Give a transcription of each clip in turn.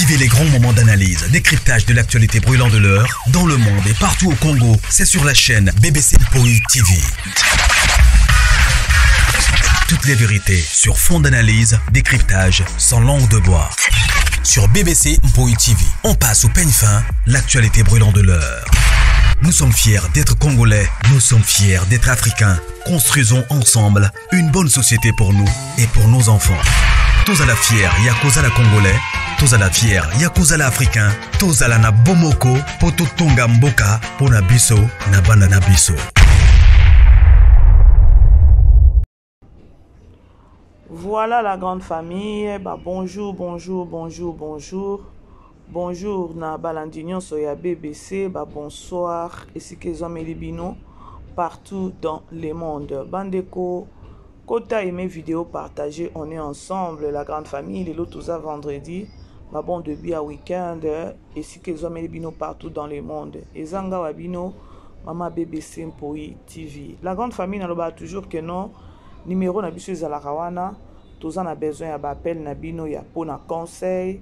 Vivez les grands moments d'analyse, décryptage de l'actualité brûlante de l'heure, dans le monde et partout au Congo. C'est sur la chaîne BBC Mpoi TV. Toutes les vérités sur fond d'analyse, décryptage, sans langue de bois. Sur BBC Mpoi TV, on passe au peigne fin l'actualité brûlante de l'heure. Nous sommes fiers d'être Congolais, nous sommes fiers d'être Africains. Construisons ensemble une bonne société pour nous et pour nos enfants. Tous à la fière, Yakoza la Congolais, tous à la fière, Yakoza la Africain, tous à la na Bomoko, Poto Tonga Mboka, Pona Biso, na Bana na Biso. Voilà la grande famille. Bah, bonjour, bonjour, bonjour, bonjour. Bonjour na balandi nyonso ya BBC. Bah, bonsoir. Esika ezwameli bino partout dans le monde. Bandeko, kota aimer vidéo, partager. On est ensemble, la grande famille. Lelo toza vendredi. Bah, bon début à week-end. Esika ezwameli bino partout dans le monde. Ezanga wa bino, mama BBC Mpoi TV. La grande famille naloba toujours que non. Numero na biso ezalaka wana, toza na besoin ya ba appel na bino ya pona conseil,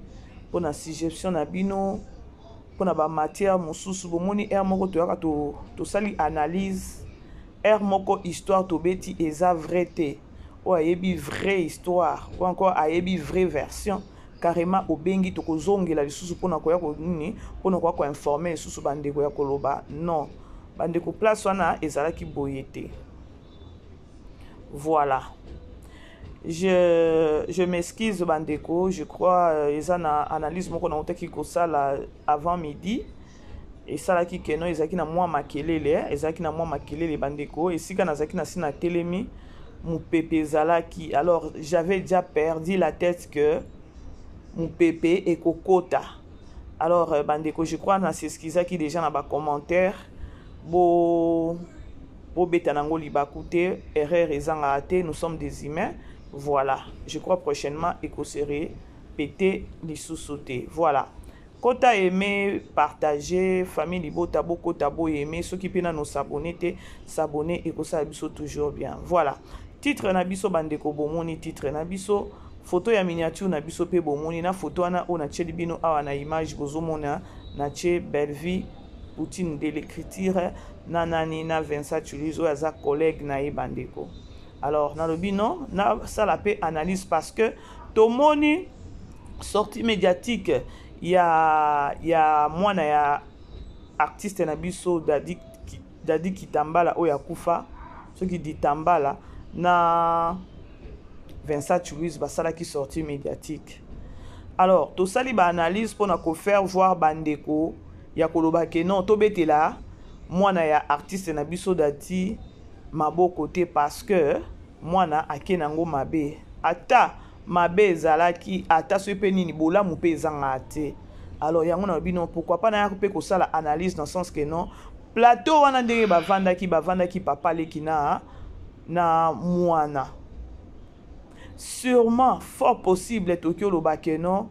pona suggestion na bino, pona ba matière mosusu. Bomoni heure moko toyaka to tosali analyse, heure moko histoire tobeti eza vrai te. Oyo ayebi vraie histoire ou encore ayebi vraie version carrément obengi tokozongela lisusu pona koya ko nini, pona koya ko informer lisusu bandeko ya koloba non. Bandeko place wana ezalaki boye te. Voilà. Je, je m'excuse bandeko, je crois euh, eza na analyse moko nautaki kosala avant midi esalaki keno ezalaki na mwa makelele eh, ezalaki na mwa makelele bandeko esika nazalaki na si natelemi mopepe ezalaki alors j'avais déjà perdu la tête que mopepe ekokota alors euh, bandeko je crois na s'excusaki déjà na bacommentaire bo bobeta nango libaku te erreur ezangaka te nous sommes des humains voilà je crois prochainement eko se répéter lisusu te voilà kota aime partager famille libota bokota boyeme soki mpe nano s'abonner te s'abonner ekosala biso toujours bien voilà titre na biso bandeko bomoni titre na biso photo ya miniature na biso mpe bomoni na photo wana oyo natieli bino awa na image bozomona natie Bellevue Poutine de l'écriture na nani na Vincent Tulise oyo aza collègue na ye bandeko alors nalobi non nasala mpe analyse parce que tomoni sortie médiatique ya ya mwana ya artiste na biso Dadi, Dadi Kitambala oyo akufa soki Ditambala na Vincent Tulise basalaki sortie médiatique alors tosali ba analyse mpona kofaire voir bandeko ya koloba ke non tobetela mwana ya artiste na biso Dati maboko te parce que mwana ake nango mabe ata mabe ezalaki ata soki mpe nini bolamu mpe ezangaka te alors yango nalobi non pourquoi pas nayaka mpe kosala analyse dans sens que non plateau wana ndenge bavandaki bavandaki papa leki na na mwana sûrement fort possible toki oloba ke non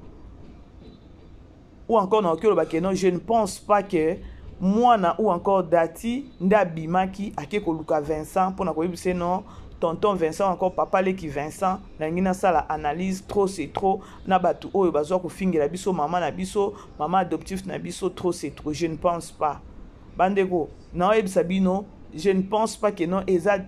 ou encore nakoki oloba ke non je ne pense pas que mwana ou encore Dati nde abimaki ake koluka Vincent mpona koyebisa non tonton Vincent encore papa leki Vincent nalingi nasala analyse trop c'est trop na bato oyo bazwa kofingela biso mama na biso mama adoptif na biso trop c'est trop je ne pense pas bandeko naoyebisa bino je ne pense pas que non eza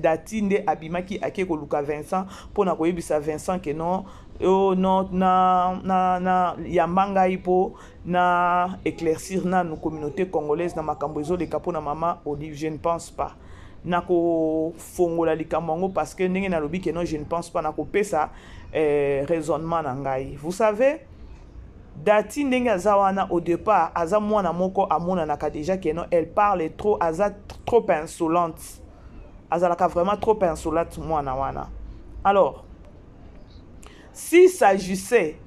Dati nde abimaki ake koluka Vincent mpona koyebisa Vincent que non oh non na, na, na yamba ngai mpo na éclaircir nanu communauté congolaise na makambo ezoleka mpo na mama Olive je ne pense pas nakofongola likambo yango parce que ndenge nalobi que non je ne pense pas nakopesa eh, raisonnement na ngai vous savez Dati ndenge aza wana au départ aza mwana moko amonanaka déjà que non elle parle trop aza trop insolente azalaka vraiment trop insolente mwana wana alors s'il s'agissait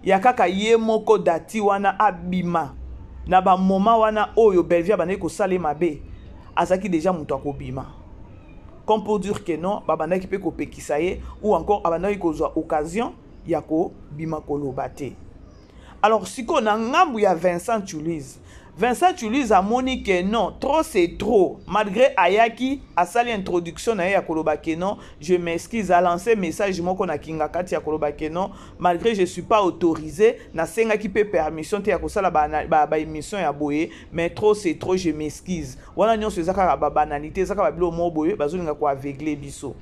ya kaka ye moko Dati wana abima na bamoma wana oyo Bellevue abandaki kosala ye mabe azalaki déjà moto akobima comme pour dire que non babandaki mpe kopekisa ye ou encore abandaki kozwa occasion ya kobima koloba te. Alors sikoyo na ngambu ya Vincent Tshiluizi, Vincent Tshiluizi amoni que non, trop c'est trop. Malgré ayaki asali introduction na ye ya koloba que non, je m'excuse, a lancé message moko na Kingakati ya koloba que non, malgré je suis pas autorisé, nasengaki pe permission te ya kosala ba, ba, ba émission ya boye, mais trop c'est trop, je m'excuse. Wana nyonso eza kaka ba banalité, eza kaka ba biloko moko boye bazolinga ko aveugler biso.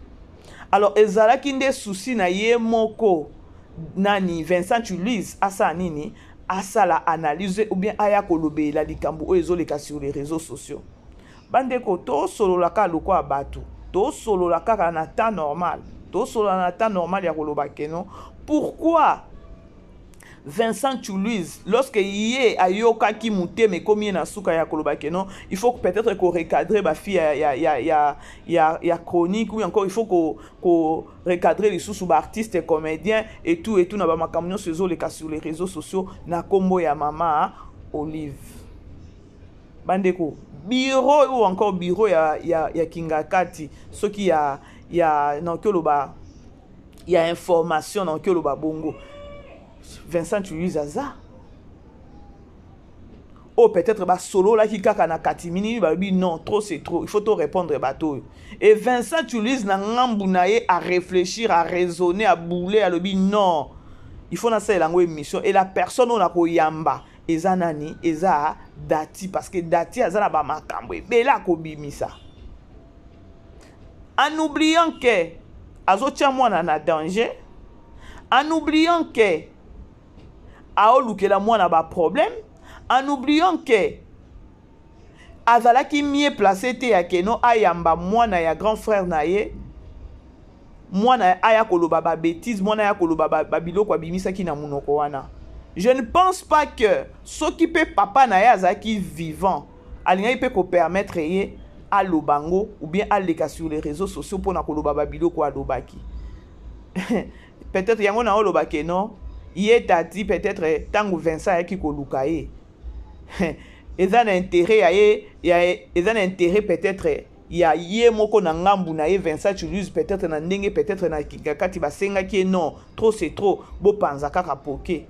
Alors ezalaki nde souci na ye moko nani Vincent Tshiluizi asala nini, asala analyse ou bien aya kolobela likambo oyo ezoleka sur les réseaux sociaux. Bandeko, tosolola kaka lokola bato, tosolola kaka na temps normal, tosolola na temps normal ya koloba que non, pourquoi Vincent Tshiluizi, lorsque ye ayokaki motema ekomi ye na suka ya koloba que non, il faut peut-être ko recadrer ba fille ya, ya, ya, ya, ya, ya chronique, ou encore il faut ko recadrer lisusu ba artiste comédien et tout et tout na ba makambo nyonso ezoleka sur les réseaux sociaux na kombo ya mama Olive. Bandeko, bureau ou encore bureau ya, ya, ya Kingakati, soki ya, ya, na koloba ya information, na koloba bongo Vincent Tshiluizi aza oyo peut-être basololaki kaka na katimini, balobi non, trop c'est trop, il faut to répondre bato oyo. Et Vincent Tshiluizi na ngambu na ye a réfléchir, a raisonner, a bouler, alobi non, il faut nasalela yango émission, et la personne oyo nakoyamba eza nani? Eza Dati, parce que Dati aza na bamakambo ebele akobimisa, en oubliant que azotia mwana na danger, en oubliant que aolukela mwana baproblème, en oubliant que azalaki mieux placé te ya que non ayamba mwana ya grand frère na ye, mwana aya koloba babêtise, mwana aya koloba babiloko abimisaki na monoko wana. Je ne pense pas que soki mpe papa na ye azalaki vivant, alingaki mpe kopermettre ye aloba ngo ou bien aleka sur les réseaux sociaux mpona koloba babiloko alobaki. Peut-être yango na oloba que non, ye tati, peut-être ntango Vincent ayaki koluka ye, eza na intérêt ya ye, eza na intérêt peut-être ya ye moko na ngambu na ye Vincent Tshiluizi, peut-être na ndenge peut-être na kati basengaki ye non, trop c'est trop, bopanza kaka poke.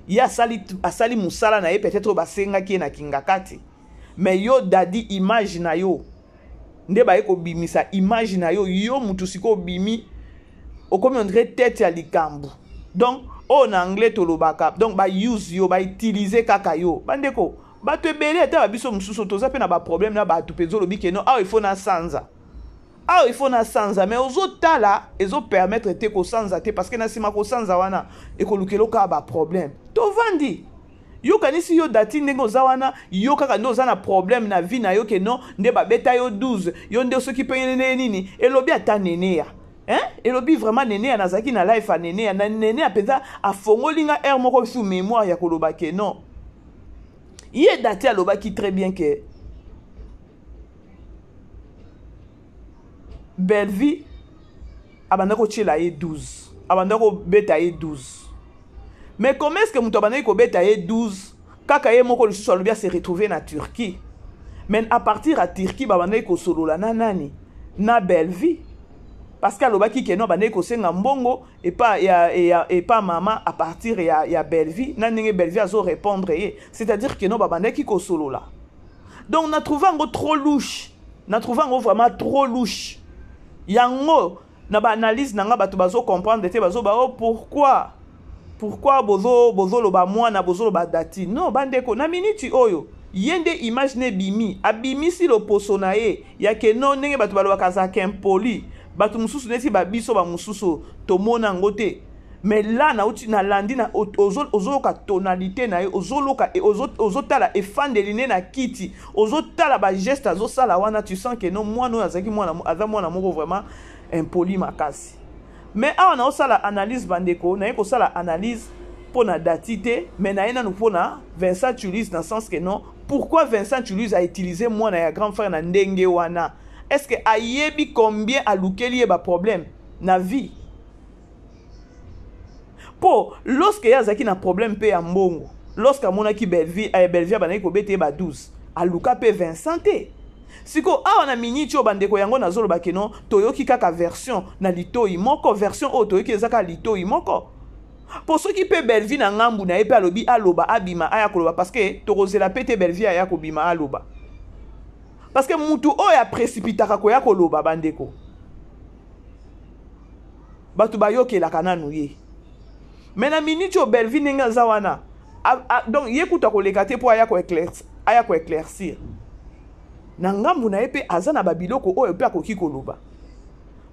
Ye asali mosala na ye peut-être oyo basengaki ye na Kingakati. Mais yo Dadi, image na yo nde baye kobimisa, image na yo, yo mutu sikoyo obimi, okomi on dirait tête ya likambo. Donc oyo na anglais tolobaka, donc bause yo, bautilize kaka yo. Bandeko, bato ebele, ata babiso mosusu toza mpe na baproblème na bato mpenza, olobi que non, awa il faut na sanza, awa il faut na sanza, mais ozotala ezopermettre te kosanza te, parce que na nsima kosanza wana ekolukela kaka baproblème. Tovandi, yokanisi yo Dati ndenge oza wana, yo kaka nde oza na problème na vie na yo, que non, nde babeta yo 12, yo nde soki mpe nde nini elobi. Ata Neneya, hein? Elobi vraiment Neneya, nazalaki na life ya Neneya, na Neneya mpenza afongoli nga aire moko sur mémoire ya koloba que non, ye Dati alobaki très bien que Bellevie abanda kotiela ye 12, abanda kobeta ye 12. Mais comment est ce que moto abandaki kobeta ye 12, kaka ye moko lisusu alobi ase retrouver na Turquie, mais à partir ya Turquie babandaki kosolola na nani? Na Bellevie, parce que alobaki que non, abandaki kosenga mbongo epa ya epa mama à partir ya Bellevie, na ndenge Bellevie azorépondre ye, c'est-à-dire que non, babandaki kosolola. Donc na trouve yango trop louche, na trouve yango vraiment trop louche. Yango na baanalyse na nga, bato bazocomprendre te, bazoba o oh, pourquoi bozoloba mwana, bozoloba Dati. Non, bandeko, na miniti oyo ye nde image ne ebimi, abimisi loposo na ye ya que non, ndenge bato balobaka azalaka impoli, bato mosusu neti babiso bamosusu tomona yango te. Mais là nauti nalandi na ozoloka tonalité na ye, ozoloka, ozotala efandeli ne na kiti, ozotala bageste azosala wana, tu sens que non, mwana oyo azalaki mwana, aza mwana moko vraiment impoli makasi. Mais awa naosala analyse, bandeko, naye kosala analyse mpo na Dati te, mais naye nanu mpo na Vincent Tshiluizi, na sens que non, pourquoi Vincent Tshiluizi a utilisé mwana ya grand frère na ndenge wana? Est ce que ayebi combien alukeli ye baproblème na vie? Mpo lorsque ye azalaki na problème mpe ya mbongo, lorsque amonaki Bellevie, Bellevie abandaki kobeta ye ba 12, aluka mpe Vincent te. Sikoyo awa na miniti oyo, bandeko, yango nazoloba que non, toyoki kaka version na litoi moko, version oyo toyoki eza kaka litoi moko. Mpo soki mpe Bellevue na ngambu na ye mpe alobi aloba abima aya koloba, parce que tokozela mpe te Bellevue aya kobima aloba, parce que mutu oyo aprécipitaka koya koloba, bandeko, bato bayokelaka nanu ye. Mais na minute oyo Bellevue ndenge aza wana, donc ye kutu akoleka te mpo aya koéclaircir na ngambu na ye, mpe aza na babiloko oyo mpe akoki koloba.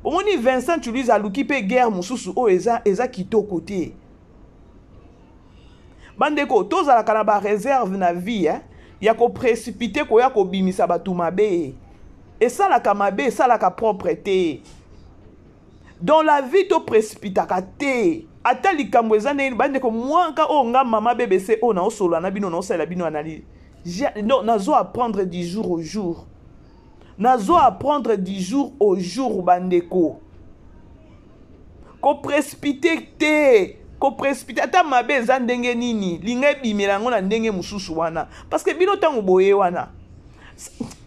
Omoni, Vincent Tulise aluki mpe guerre mosusu oyo eza kitoko te. Bandeko, tozalaka na baréserve na vie, eh? Ya koprécipiter koya kobimisa bato mabe esalaka mabe, esalaka propre te. Dans la vie, toprécipitaka te, ata likambo eza ndenge. Bandeko, mwaka oyo nga mama BBC oyo naosolola na bino, naosalela bino analyse, non, nazo apprendre du jour au jour, nazo apprendre du jour au jour. Bandeko, koprécipiter te, koprécipiter ata mabe eza ndenge nini, linga ebimela yango na ndenge mosusu wana. Parce que bino ntango boye wana,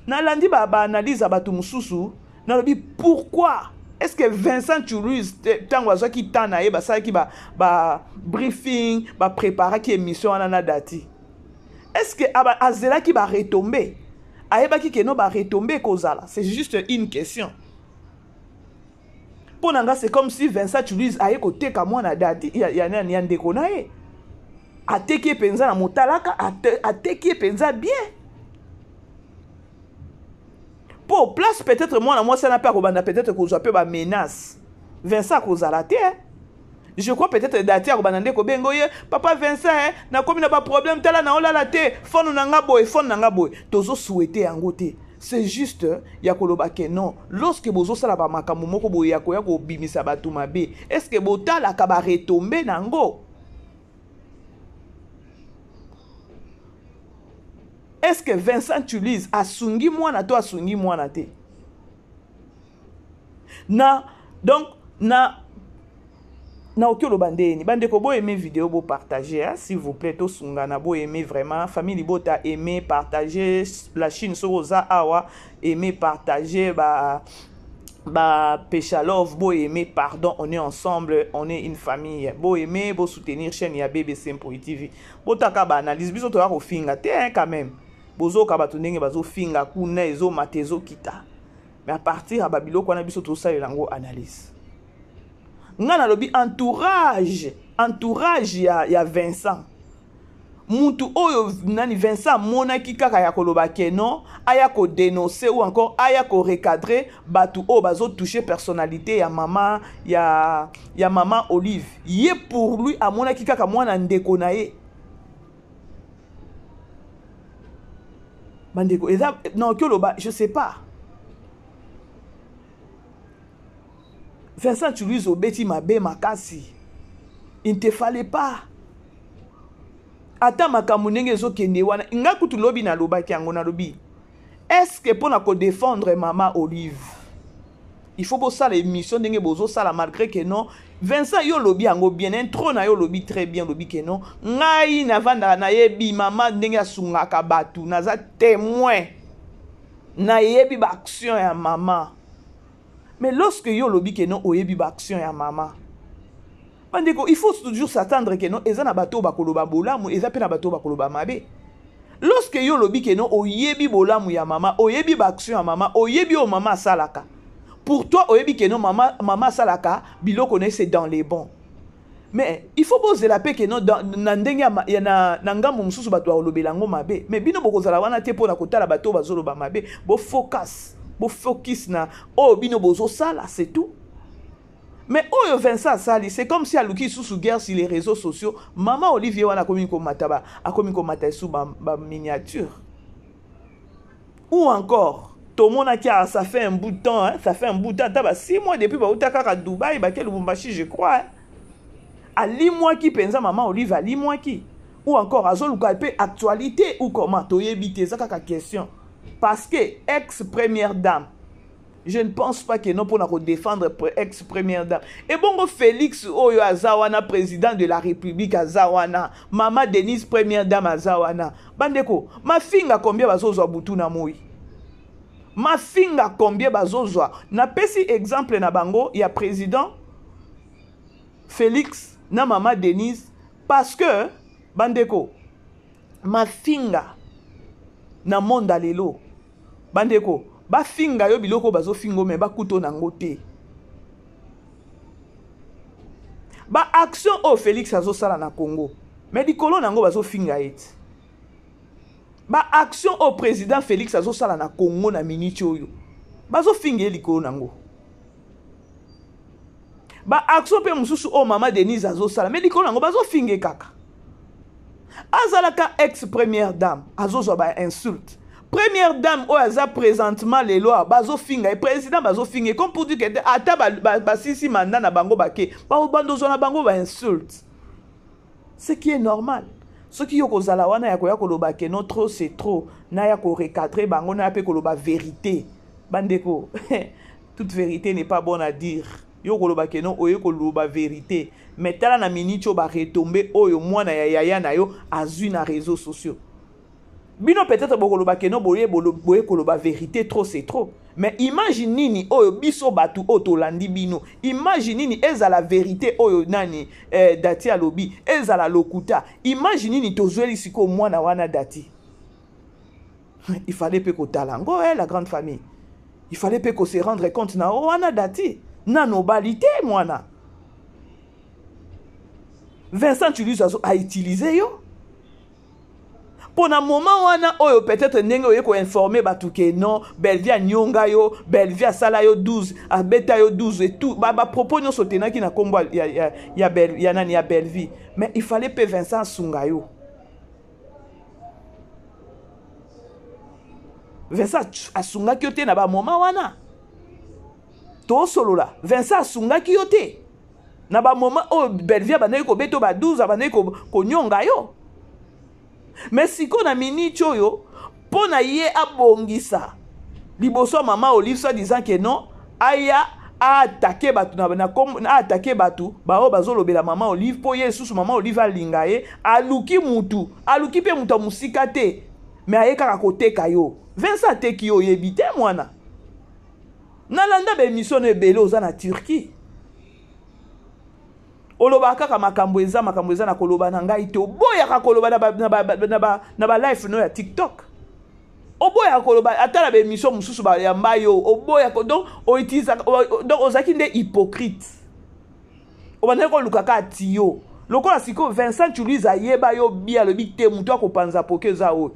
nalandi baanalyse ya bato mosusu, nalobi pourquoi est ce que Vincent Tuluse, ntango azwaki temps na ye, basalaki ba briefing, bapréparaki émission wana na dati, est ce que azelaki baretombées? Ayebaki que non, baretombées ekozala? C'est juste une question. Mpo na nga, c'est comme si Vincent Tuluse aye koteka mwana dati ya nani, ya ndeko na ye. Ateki ye mpenza na motalaka, ateki ye mpenza bien, mpo place peut-être mwana mwasi wana mpe akobanda peut-être kozwa mpe bamenace. Vincent akozala te, je crois. Peut-être dati akobanda nde kobenga ye: "Papa Vincent, eh, nakomi na baproblème, tala, na olala te, phone na nga boye, phone na nga boye." Tozosouhaiter yango te, c'est juste ya koloba que non, lorsque bozosala bamakambo moko boye ya koya kobimisa bato mabe, est ce que botalaka baretombées nango? Est ce que Vincent Tulise asungi mwana to asungi mwana te? Na donc na naoki oloba ndeni. Bandeko, boaimer vidéo, bopartager, hein, s'il vous plaît, tosungana. Boaimer vraiment, famille libota, aimer, partager la chaîne. Soki oza awa, aimer, partager. Ba Peshalove, boaimer, pardon, on est ensemble, on est une famille. Boaimer, bosoutenir chaîne ya BBC Mpoi TV. Botaka baanalyse, biso toya kofinga te, hein, quand même. Bozoyoka bato ndenge bazofinga kuna, ezomata, ezokita, mais à partir ya babiloko wana, biso tosalela yango analyse. Nga nalobi entourage ya Vincent, mutu oyo nani Vincent amonaki kaka ya koloba que non, aya kodénoncer ou encore aya korecadrer bato oyo bazotouche personnalité ya mama Olive. Ye, pour lui, amonaki kaka mwana ndeko na ye. Bandeko, eza naoki oloba, je sais pas. Vincent Tulise, obeti mabe makasi, il ne te fallait pas. Ata makambo ndenge ezokende wana, nga kutu lobi nalobaki yango, nalobi: est ce que mpo na kodéfendre mama Olive, il faut bosala émission ndenge bozosala? Malgré que non, Vincent, yo olobi yango bien, intro na yo olobi très bien, olobi que non, ngai navandaka, nayebi mama ndenge asungaka bato, naza témoin, nayebi baaction ya mama. Mais lorsque yo olobi que non, oyebi baaction ya mama, bandeko, il faut toujours s'attendre que non, eza na bato oyo bakoloba bolamu, eza mpe na bato oyo bakoloba mabe. Lorsque yo olobi que non, oyebi bolamu ya mama, oyebi baaction ya mama, oyebi oyo mama asalaka, pour toi oyebi que non, mama asalaka biloko na ye, c'est dans les bons. Mais il faut bozela mpe que non, na ndenge ya na ngambo mosusu bato bakolobela yango mabe, mais bino bokozala wana te mpona kotala bato oyo bazoloba mabe. Bofocus na oyo bino bozosala, c'est tout. Mais oyo Vincent asali, c'est comme si aluki lisusu guerre sur les réseaux sociaux. Mama Olivier wana akomi komata esu baminiature ba ou encore tomonaki, ça fait un bout de temps, hein, ça fait un bout de temps, ata ba 6 mois depuis bauta kaka Dubai, bake Lubumbashi, je crois, hein. Alimwaki mpenza, mama Olive alimwaki, ou encore azoluka mpe actualité ou comment, toyebi te, eza kaka question. Parce que ex première dame, je ne pense pas que non, mpona kodéfendre ex première dame, ebongo Félix oyo aza wana, président de la République aza wana, mama Denise première dame aza wana. Bandeko, mafinga combien bazozwa butu na moi? Mafinga combien bazozwa? Napesi exemple na bango ya président Félix. na mama Denise parce que bandeko mafinga na monde ya lelo bandeko bafinga yo biloko bazofinga me bakuto na yango te baaction oyo félix azosala na congo me likolo na yango bazofinga ye te baaction oyo président félix azosala na congo na miniti oyo bazofinga ye likolo na yango baaction mpe mosusu oyo mama denise azosala me likolo yango bazofinge kaka azalaka ex première dame azozwa bainsulte première dame oyo aza présentement lelo awa bazofinga ye président bazofinga ye comme pour dire que ata basisi ba, ba manda na bango bake bandozwa na bango bainsulte ce qui est normal soki yo kozala wana ya koya koloba ke no trop c'est trop naya korecadre bango naya mpe koloba vérité bandeko toute vérité n'est pas bonne à dire yo koloba ke no oye koloba vérité mais tala na minute oyo baretombe oyo mwana ya yaya na yo azwi na réseaux sociaux bino peut-être bokoloba ke no boye boye koloba vérité trop c'est trop mais image nini oyo biso bato oyo tolandi bino image nini ezala vérité oyo nani eh, dati alobi ezala lokuta image nini tozweli sikoyo mwana wana dati il fallait mpe kotala yango eh, la grande famille il fallait mpe kose rendre compte na oyo wana dati nano obali te mwana Vincent Tulise autilize yo mpo na moment wana oyo peut-être ndenge oye koinforme bato ke non bellevie anyonga yo bellevie asala yo 12 abeta yo 12 et tout bapropos ba nyonso otenaki na nkombo ya, ya, ya, ya, ya nani ya bellevie mais il fallait mpe vincent asunga yo Vincent asungaki yo te na bamoment wana tosolola Vincent asungaki yo te na bamoment oyo Bellevue abandaki kobeta ba 12 abandaki konyonga yo me sikoyo na miniti oyo mpo na ye abongisa liboso ya mama olive soit disant ke non aya aatake bato na, na, aatake bato baoyo bazolobela mama olive mpo ye lisusu mama olive alinga ye aluki mutu aluki mpe moto ya mosika te me aye kaka koteka yo Vincent ateki yo oyebi te mwana nalanda baemission no ebele oza na turquie olobaka kaka makambo eza makambo eza na koloba na ngai te oboyaka koloba na balife no ya tiktok oboyaka koloba ata na baemission mosusu bayamba yo oboyaka donc outilisaka donc ozalaki nde hypocrite obandaki koluka kaka tiyo lokola sikoyo Vincent Chuluise ayeba yo bi alobi te moto akopanza poke eza oyo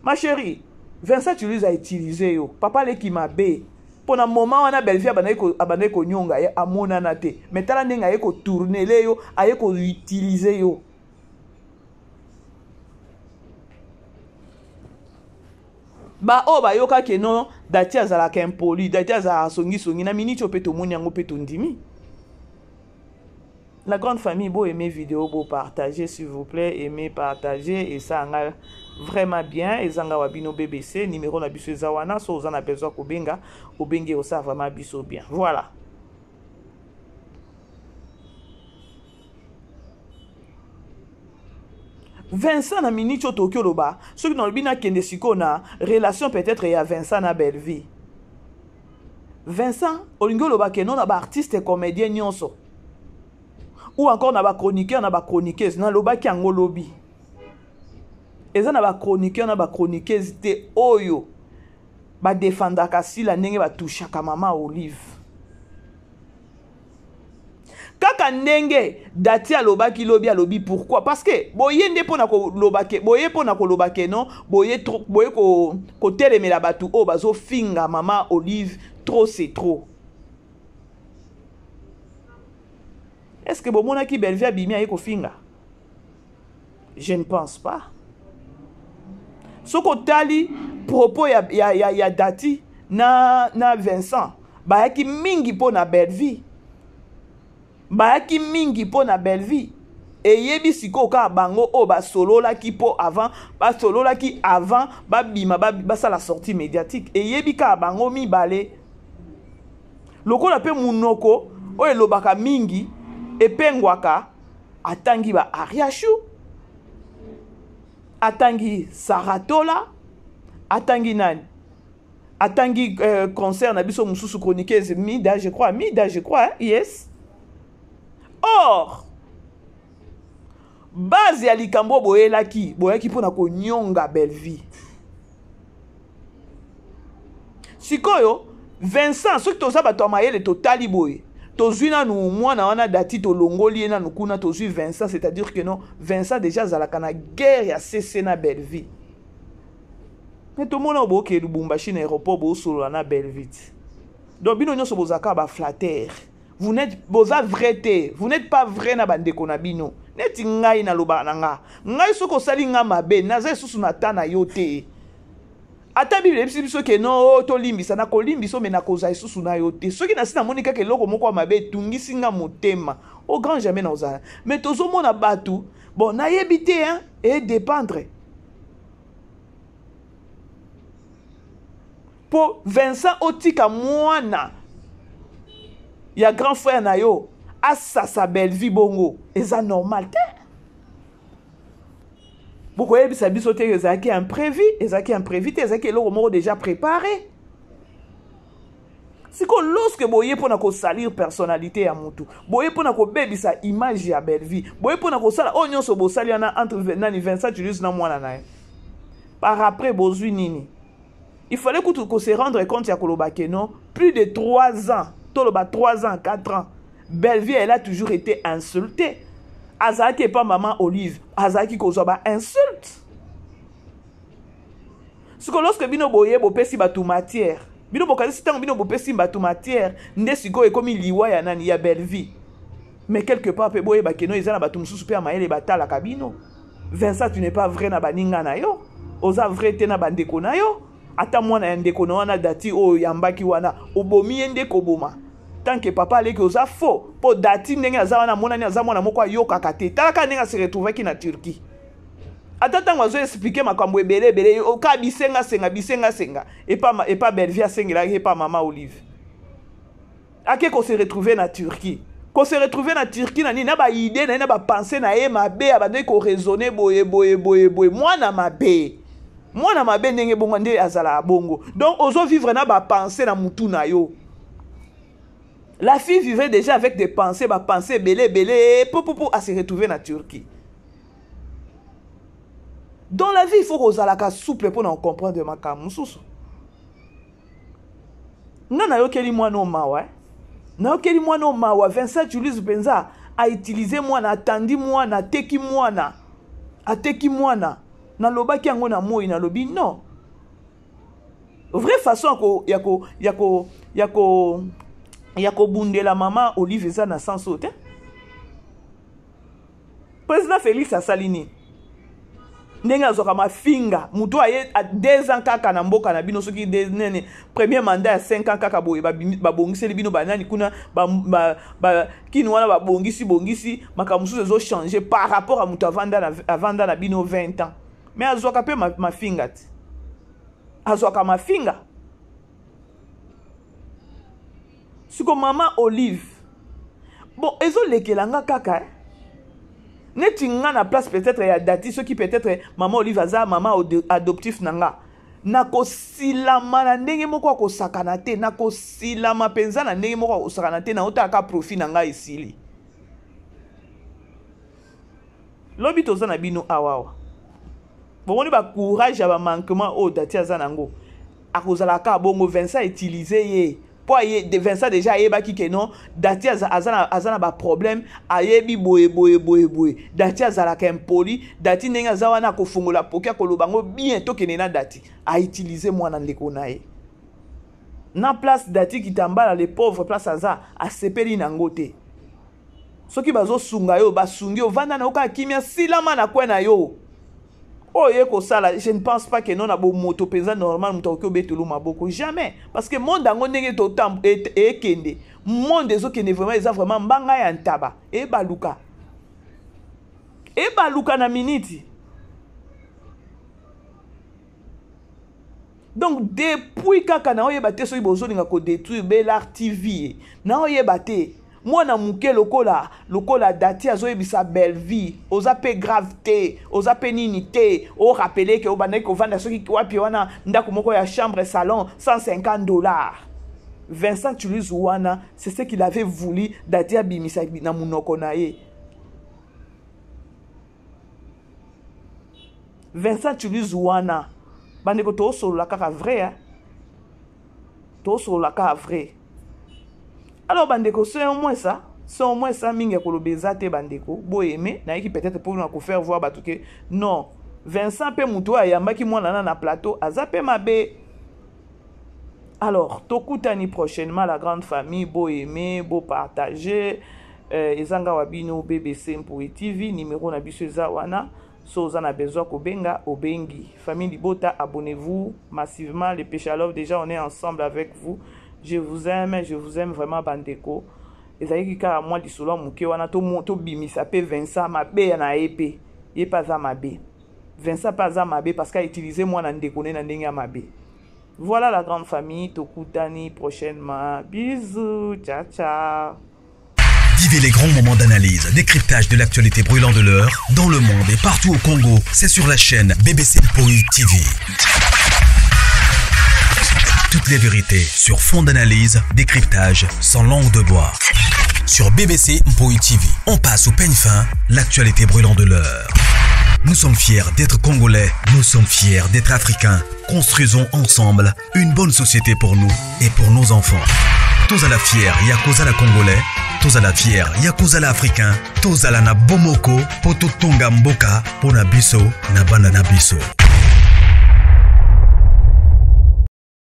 ma chérie Vincent Chuluise a utilise yo papa leki mabe mpo na moment wana Bellevue abandaki konyonga ye amonana te mais tala ndenge aye kotournele yo aye koutilize yo baoyo bayoka ke no dati azalaka impoli dati azalaka songisongi na miniti oyo mpe tomoni yango mpe tondimi la grande famille bo aimer vidéo bo partager s'il vous plaît aimer partager esanga vraiment bien ezanga wa bino bbc numéro na biso eza wana so oza na besoin kobenga obengi osala vraiment biso bien voilà Vincent na minute oyo tokoki oloba soki nalobi nakende sikoyo na relation peut-être ya Vincent na Bellevue Vincent olingi oloba ke non na baartiste comédien nyonso ou encore na bachroniqueur na bachroniqueuse nalobaki yango lobi eza na bachroniqueur na bachroniqueuse te oyo badefendaka sila ndenge batushaka mama olive kaka ndenge dati alobaki lobi alobi pourquoi parce que boye nde mpona koloba ke boye mpona koloba ke non boye trop boye kotelemela ko bato oyo bazofinga mama olive trop c'est trop est ce que bomonaki bellevue abimi aye kofinga je ne pense pas soki otali propos ya, ya, ya, ya dati na, na vincent bayaki mingi mpo na bellevue bayaki mingi mpo na bellevue eyebi sikoyo kaka bango oyo basololaki mpo avant basololaki avant babima basala sortie médiatique eyebi kaka bango mibale lokola mpe monoko oyo elobaka mingi epengwaka atangi ba ariachou atangi saratola atangi nani atangi euh, concert na biso mosusu chroniqueuse mida je crois mida je crois hein? yes or Base ya likambo oyo boyelaki, boyaki mpo na konyonga Bellevue. Sikoyo Vincent, soki toza bato ya mayele totali boye, tozwi nanu mwana wana Dati, tolongoli ye nanu kuna, tozwi Vincent, c'est-à-dire que non, Vincent déjà azalaka na guerre ya CC na Bellevue. Mais tomona oyo bookee Lubumbashi na aéroport bosolola na Bellevue. Donc bino nyonso bozalaka ba flatteur. Vous n'êtes boza vrai te, vous n'êtes pas vrai na bandeko na bino. Neti ngai nalobaka na nga, ngai soki osali nga mabe, naza lisusu na ta na yo te. Ata Bible eyebisi biso ke non, oh, tolimbisa, nakolimbisa me nakozala lisusu na yo te. Soki nasi namoni kaka eloko moko ya mabe etungisi nga motema, au grand jamais nakozala. Mais tozomona bato, bon nayebi te hein, e dépendre. Po Vincent otika mwana ya grand frère na yo asasa Bellevue bongo eza normal te. Bokoyebisa biso te ezalaki imprévu, ezalaki imprévu te, ezalaki eloko moko déjà préparé. Siko lorsque boye pona ko salir personnalité ya mutu, boye pona ko bebisa image ya Bellevue, boye pona ko sala oyo nyonso bosali wana entre nani Vincent Julius na mwana na ye. Par après bozwi nini? Il fallait kutu ko se rendre compte ya koloba que non, plus de 3 ans, toloba 3 ans, 4 ans, Bellevue elle a toujours été insultée. Azalaki epa maman Olive, azalaki kozwa ba insulte. Siko lorsque bino boye bopesi bato matière, bino bokanisi ntango bino bopesi bato matière nde sikoyo ekomi liwa ya nani ya Bellevue. Mais quelque part pe boyeba que non, eza na bato mosusu pe ya mayele batalaka bino. Vincent, tu n'es pas vrai na baninga na yo, oza vrai te na bandeko na yo. Ata mwana ya ndeko na wana Dati oyo yambaki wana, obomi ye nde koboma. Tant que papa aleki oza faux, po Dati ndenge aza wana amonani aza mwana moko ayokaka te. Tala kaka ndenge ase retrouvaki na Turquie. Ata ntango azo expliquer makambo ebele ebele, oka bisenga senga bisenga senga, epa, epa Bellevue asengelaki epa mama Olive. Ake ko se retrouver na Turquie. Ko se retrouver na Turquie na nini, na ba idée na ye, na ba pensée na ye mabe, abandaki ko raisonner boye boye boye boye, mwana mabe. Mwana mabe ndenge bongo nde azalaka bongo. Donc ozo vivre na ba pensée na mutu na yo. La fille vivait déjà avec des pensées, ba pensées ebele ebele, pou pou pou, a se retrouver na Turquie. Dans la vie, il faut kozalaka souple pour na comprendre makambo mosusu. Nga nayokeli mwana oyo mawa, eh? Nayokeli mwana oyo mawa. Vincent Julius mpenza a utiliser mwana, atandi mwana, ateki mwana, ateki mwana. Nalobaki yango na moi, nalobi non. Vraie façon ya ko, ya ko, ya ko, ya ko, ya kobundela mama Olive eza na sens oyo te. Président Félix asali nini? Ndenge azwaka mafinga, moto aye a 2 ans kaka na mboka na bino, soki deux, nene, premier mandat ya 5 ans kaka boye, babongiseli bino banani kuna, kini wana babongisi, bongisi, makambo mosusu ezo changer par rapport à moto avanda na bino 20 ans. Mais azwaka pe mafinga te. Azwaka mafinga. Siko mama Olive, bon, ezolekela nga kaka, eh? Neti nga na place peut-être ya Dati, soki peut-être mama Olive aza mama adoptif na nga, nakosilama na ndenge moko ya kosakana te, nakosilama mpenza na ndenge moko ya kosakana te, naotalaka profit na ngai esili. Lobi toza na bino awa awa. Bomoni ba courage ya ba manquement oyo Dati aza nango. Akozala kaka bongo, Vincent utiliser ye. Po aye, de Vincent déjà ayebaki que non, Dati aza, aza na, aza na ba problème, ayebi boye, boye, boye, boye. Dati azalaka impoli, Dati ndenge aza wana akofongola poki, akoloba ngo bien, tokende na Dati. A utiliser mwana ndeko na ye. Na place Dati Kitambala, le pauvre place aza, asepeli nango te. Soki bazosunga yo, basungi yo, vanda na yo kaka kimia, silama na coin na yo. Oyo ye kosala, je ne pense pas que non na bomoto penza normal moto akoki obetelo maboko, jamais. Parce que monde yango ndenge ekende, monde ezokende vraiment, eza vraiment mbanga ya ntaba, ebaluka. Ebaluka na miniti. Donc depuis kaka na oyeba te soki bozolinga ko détruire Bel'Art TV, na oyeba te. Mwana moke lokola Dati azoyebisa Bellevue, oza pe grave te, oza pe nini te, o rappeler que obandaki kovanda soki wapi wana ndako moko ya chambre salon 150 $. Vincent Tulise wana, c'est ce qu'il avait voulu, Dati abimisa na munoko na ye. Vincent Tshiluizi wana, bandeko, tosolola kaka vrai, hein? Tosolola kaka vrai. Alors bandeko, c'est au moins ça, c'est au moins ça. Mingi ya koloba eza te, bandeko. Boyeme nayeki peut-être mpona kofaire voir bato ke non, Vincent mpe moto oyo ayambaki mwana na plateau aza mpe mabe. Alors tokutani prochainement, la grande famille. Boyeme, bopartage. Eza nga wa bino BBC Mpui TV. Numéro na biso eza wana, so oza na besoin kobenga, obengi. Famille libota, abonnez-vous massivement. Les Péchalov, déjà on est ensemble avec vous. Je vous aime, je vous aime vraiment, bandeko. Ezalaki kaka mwa lisolo ya moke wana, tobimisa mpe Vincent mabe na ye mpe. Ye mpe aza mabe, Vincent mpe aza mabe parce que autiliser mwana ndeko ne na ndenge ya mabe. Voilà, la grande famille, tokutani prochainement. Bisous, ciao ciao. Vivez les grands moments d'analyse, décryptage de l'actualité brûlante de l'heure, dans le monde et partout au Congo. C'est sur la chaîne BBC Mpoi TV. Toutes les vérités sur fond d'analyse, décryptage, sans langue de bois. Sur BBC Mpoi TV, on passe au peigne fin l'actualité brûlante de l'heure. Nous sommes fiers d'être Congolais, nous sommes fiers d'être Africains. Construisons ensemble une bonne société pour nous et pour nos enfants. Tozala fier ya kozala Congolais, tozala fier ya kozala Africain, tozala na bomoko po totonga mboka pona biso na bana na biso.